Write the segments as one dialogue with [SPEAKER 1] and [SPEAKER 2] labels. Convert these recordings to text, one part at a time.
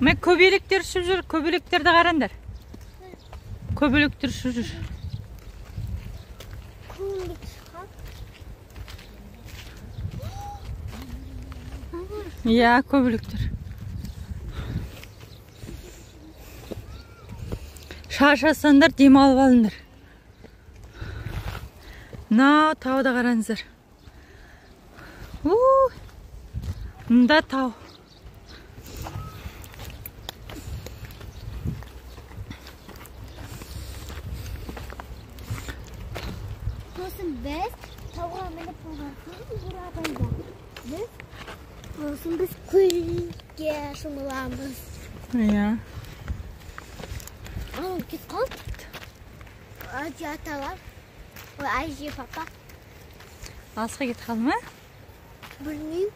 [SPEAKER 1] Міне көбелектер ұшып жүр, көбелектерді қараңдар. Көбелектер ұшып жүр. Иә, көбелектер. Шаршасаңдар демалып алыңдар. Мынау тауды қараңыздар. Мында тау.
[SPEAKER 2] Сосын біз тауға мініп болған соң біз сосын біз көлге шомыламыз.
[SPEAKER 1] Иә.
[SPEAKER 2] Анау кетіп қалды. Әже аталар, ой, әже папа.
[SPEAKER 1] Алысқа кетіп қалды ма?
[SPEAKER 2] Білмеймін.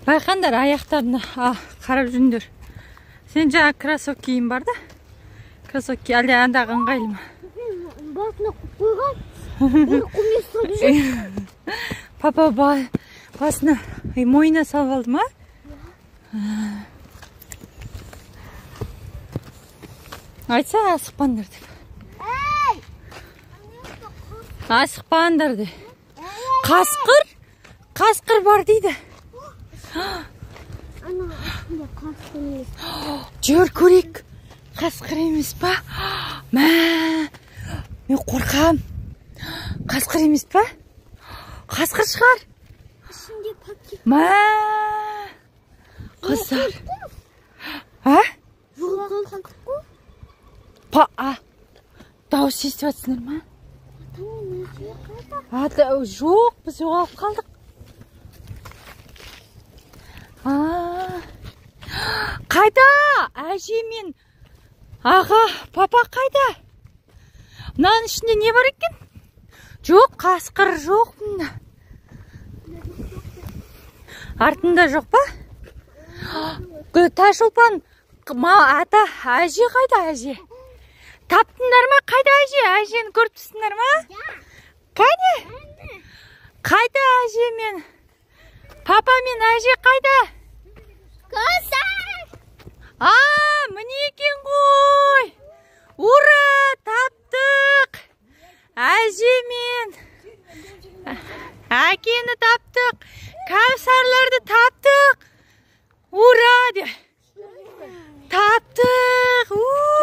[SPEAKER 1] Байқаңдар, аяқтарына қарап жүріңдер. Сен жаңа кроссовки киім бар да? Кроссовки әлде андағы ыңғайлы ма?
[SPEAKER 2] Басына қойып қойған. Бір көмек сұрап жүр.
[SPEAKER 1] Папа басына, мойнына салып алды ма? Айтса асықпаңдар деп. Асықпаңдар де. Қасқыр? Қасқыр бар дейді. Жүр көрейік. Қасқыр емес па? Мә, мен қорқам. Қасқыр емес па? Қасқыр шығар. Мә, қыздар. А? Па, а. Дауыс естіп жатсыңдар ма? Жоқ, біз жоғалып қалдық. Қайда? Әже мен аға, папа қайда? Мынаның ішінде не бар екен? Жоқ, қасқыр жоқ мында. Артында жоқ па? Тайшолпан, ата, әже қайда, әже? Таптыңдар ма? Қайда әже? Әжені көріп тұрсыңдар ма? Қане? Қайда әже мен? Папа мен әже қайда? А, міне екен ғой. Ура, таптық. Әже мен әкені